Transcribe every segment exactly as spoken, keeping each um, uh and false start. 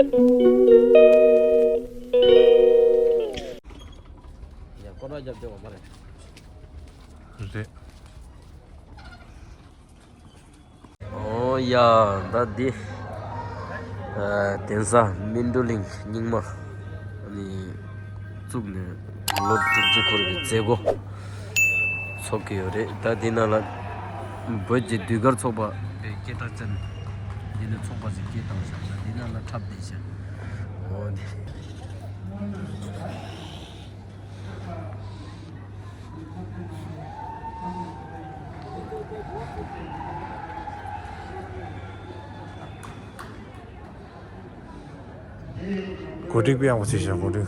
ཡ་སྐོར་ར་རྒྱབ་བྱས་པ་མ་རེད། རེད། ཨོ་ཡ། ད་འདི་ཨ་གདན་ས་སྨིན་གྲོལ་གླིང་རྙིང་མ་ཨ་ནི་བཙུགས་ནས་ལོ་དྲུག་ཅུ་འཁོར་བའི་མཛད་སྒོ་ཚོགས་ཀྱི་ཡོད་རེད། ད་འདི་ནང་ལ་བོད་ཀྱི་ཟློས་གར་ཚོགས་པ་པའི་སྐད་གྲགས་ཅན་འདི་ནས་ཚོགས་པ་ཞིག་སྐད་བཏང་བཞག་ད་འདི་ནང་ལ་འཁྲབ་བསྡད་བཞག་ཨོ་འདི། གོ་སྒྲིག་དཔེ་ཡག་པོ་བྱས་ཤག་གོ་སྒྲིག་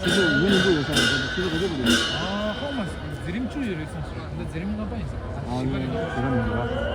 ཁྱེད་ཚོ་ལོ་མང་པོ་ཡོད་ས་རེད། ཁྱེད་ཚོ་ག་ཚོད་པ་རེད། ཨ་ཧོ་མ་འཛིན་རིམ་བཅུ་ཡོད་རེད་གསུངས་སོང་། ད་འཛིན་རིམ་ལྔ་པ་ཡིན་ས་རེད། ཨ་ནི་འཛིན་རིམ་ལྔ་པ།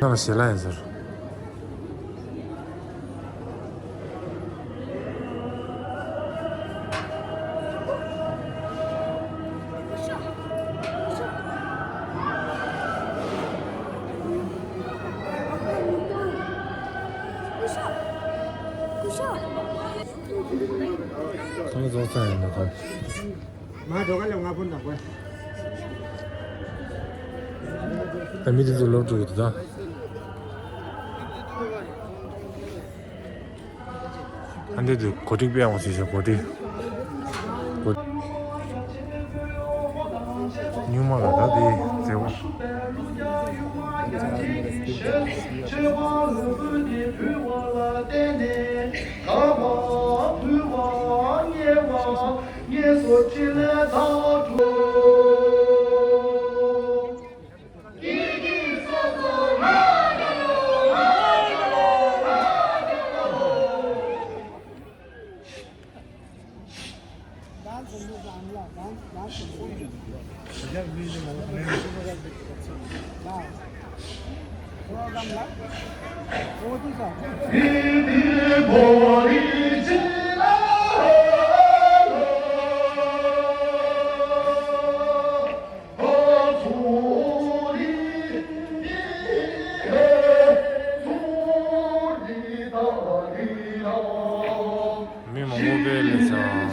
ནང་ཞལ་ལག་ཡིན་ཟེར། ཐང་རྫོགས་ཚར་ཡོད་མ་གཏོགས། མ་འགྲོ་ག་ལ་ང་ཕུར་ན་དགོས། ད་མི་དེ་ཚོ་ལོག་འགྲོ་གི་འདུག་ད། ཨ་འདི་དུ་གོ་སྒྲིག་པའི་ཡང་བྱེད་ཤག་གོ་སྒྲིག་གོ། སྨྱུག་མ་ལ་ད་དེ་མཛེས་པོ། མི་མང་པོ་དཔེ་ལེན་སོང་།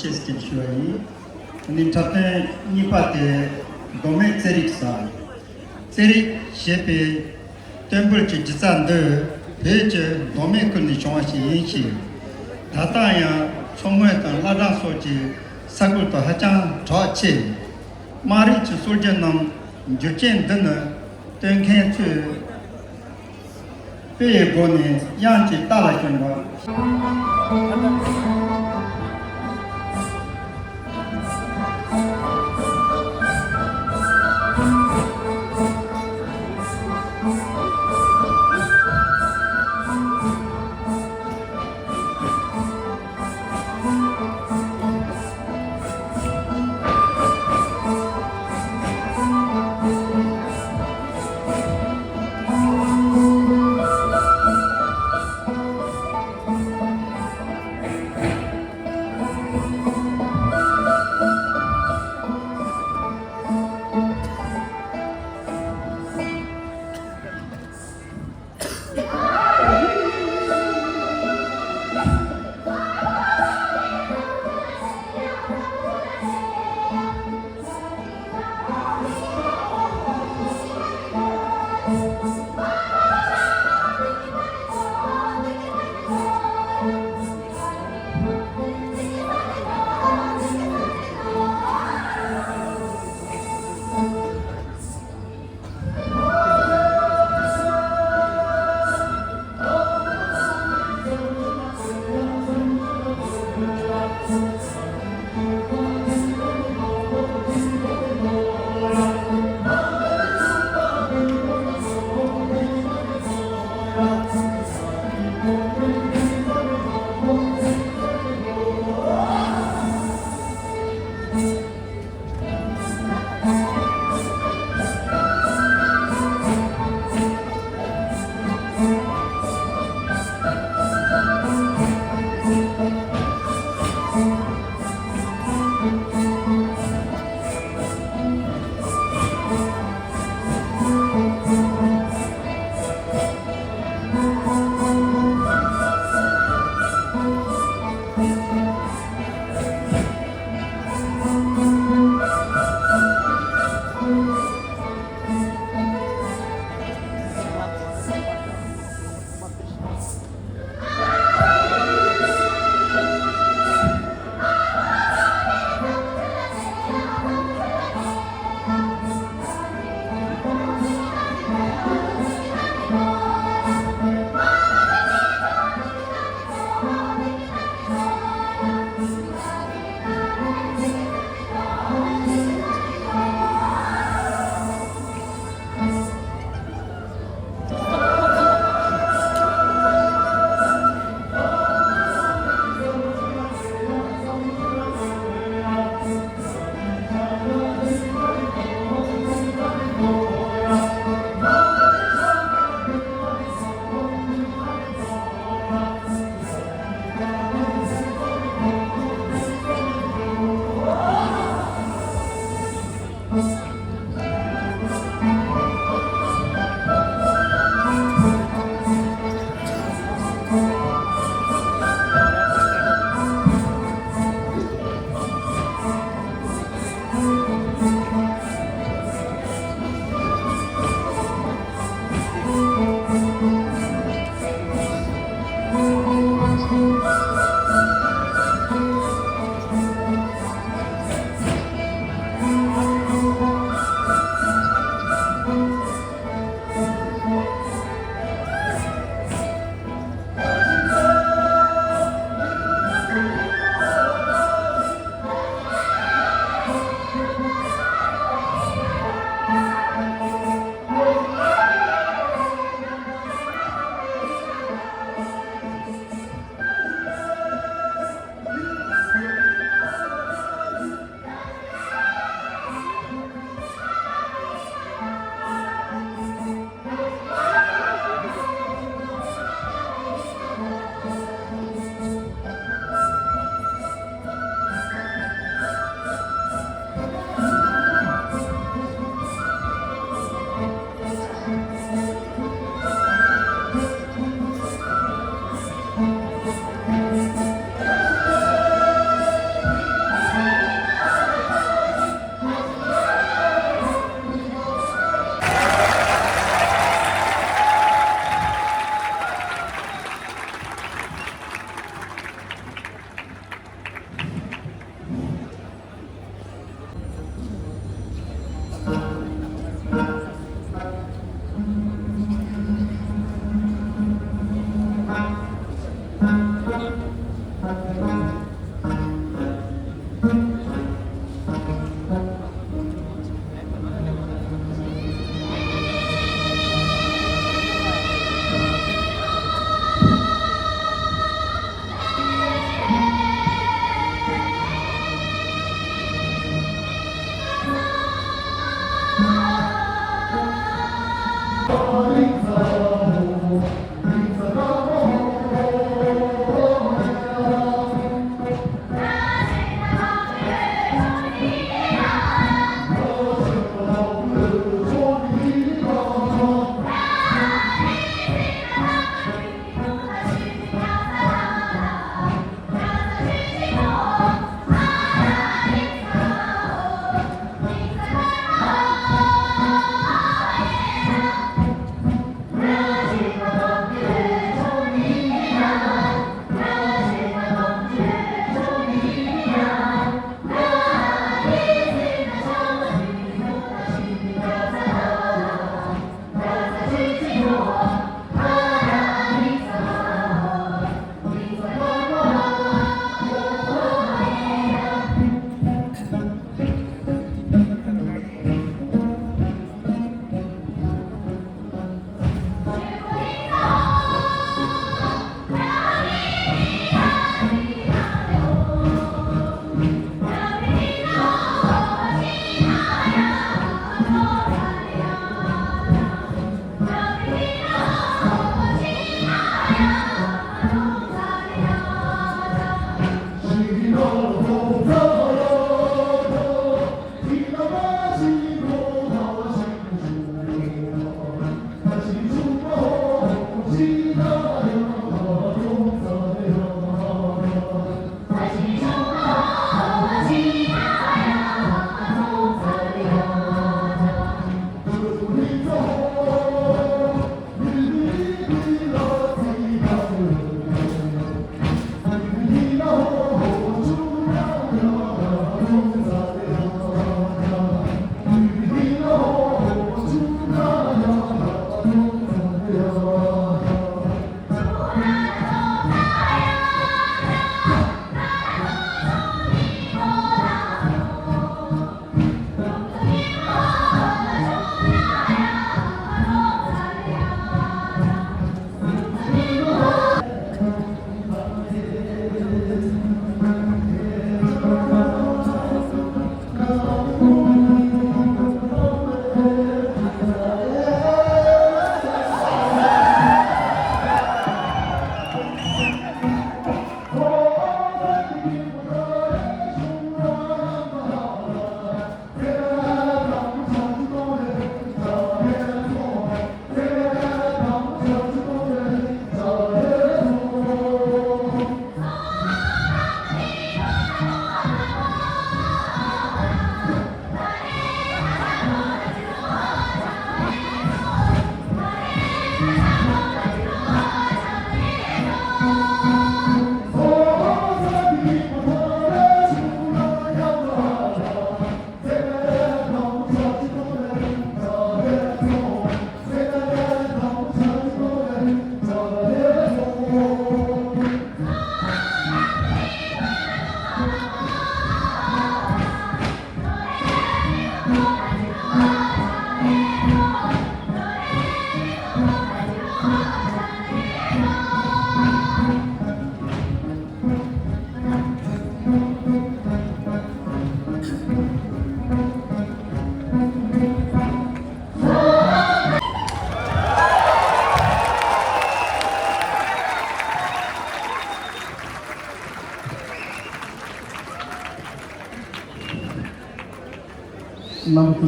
ཅེས་ཞུ་བ་ཡིན། ནི་འཁྲབ་སྟོན་གཉིས་པ་དེ་མདོ་སྨད་རྩེད་རིགས་སམ། རྩེད་རིགས་ཞེས་པའི་སྟོན་འབུལ་གྱི་སྒྱུ་རྩལ་འདི་བོད་ཀྱི་མདོ་སྨད་ཁུལ་ནས་བྱུང་བ་ཞིག་ཡིན་ཞིང་། ད་ལྟ་ཡང་མཚོ་སྔོན་དང་བླ་བྲང་སོགས་ཀྱི་ས་ཁུལ་དུ་ཧ་ཅང་གྲགས་ཆེ། དམངས་རིགས་ཀྱི་སྲོལ་རྒྱུན་རྣམས་འགྱུར་རྐྱེན་འདི་ནི་སྟོན་མཁན་ཚོས་དཔེ་ཡི་སྒོ་ནས་དབྱངས་ཀྱི་རྟ་ལ་བསྐྱོན་པ།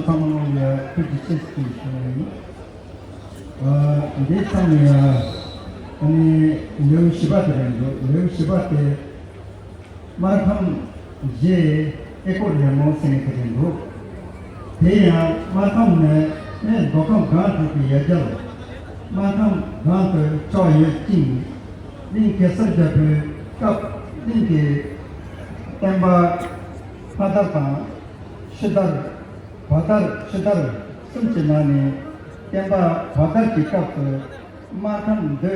ཚང་མ་ལ་ཡ་ཐུགས་རྗེ་ཆེ་ཞུ་ཞུ་ཡ་ཡིན། ཨ་འདི་ཚང་མ་ཡ་ཨ་ནི་ལེའུ་བཞི་པ་དེ་རེད་འདུག་ལེའུ་བཞི་པ་དེ། སྨར་ཁམས་རྗེ་ཨེ་ཀོ་ལེ་མོ་ཟེར་མཁན་དེ་རེད་འདུག་དེ་ཡང་སྨར་ཁམས་ནས་སྨད་མདོ་ཁམས་སྒང་དྲུག་གི་ཡ་གྱལ། སྨར་ཁམས་སྒང་དུ་ཆགས་ཡོད་ཅིང་། གླིང་གེ་སར་རྒྱལ་པོའི་སྐབས་གླིང་གི་བསྟན་པ་ཕ་དར་དང་ཤི་དར། བ་དར་ཤི་དར་གསུམ་གྱི་ནང་ནས་བསྟན་པ་བ་དར་གྱི་སྐབས་སུ་སྨར་ཁམས་འདི་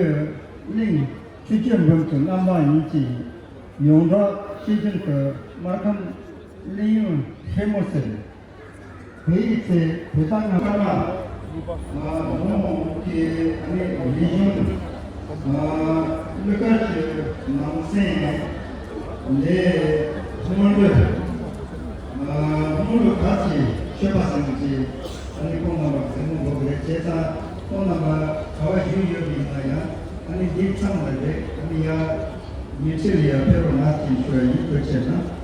གླིང་ཆུ་སྐྱེས་འབུམ་གྱི་མངའ་འབངས་ཡིན་ཅིང་། ཡོངས་གྲགས་ཤེས་རྒྱུན་དུ་སྨར་ཁམས་གླིང་ཡུལ་ཧྲེ་མོ་ཟེར། དེའི་ཚེ་དེ་དག་ང་ལ་ཨ་ནི་རིག་གཞུང་ཀླུ་དཀར་གྱི་ནང་ཚན་ལས་སྔོན་ལུས་སྔོན་ལུས་ག་ཚོད་ཤོད་པ་ཟེར་ནས་ཀྱི་ཨ་ནི་ཁོང་རྣམ་པ་གཟིགས་མོ་འགྲོ་གི་རེད། བྱས་ཙང་ཁོང་རྣམ་པ་ག་བ་བཞུགས་ཡོད་པ་ཡིན་ན་ཡང་ཨ་ནི་འདི་ཚང་མ་རེད། ཨ་ནི་ཡ། ཉེ་ཆར་ལ་ཡང་ཕེབས་རོགས་གནང་ཞེས་ཞུ་བ་ཡིན། ཐུགས་རྗེ་གནང་།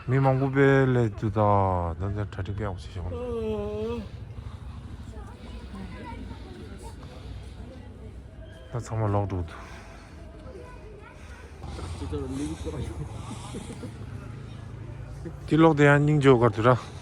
མི་མང་པོ་དཔེ་སླེབས་འདུག་ད་ད་ད་གྲ་སྒྲིག་དཔེ་ཡག་པོ་བྱས་བཞག་ད་ཚང་མ་ལོག་འགྲོ་འདུག་དེ་ལོག་དེ་ཡང་སྙིང་རྗེ་བོ་ག་དུས་ར།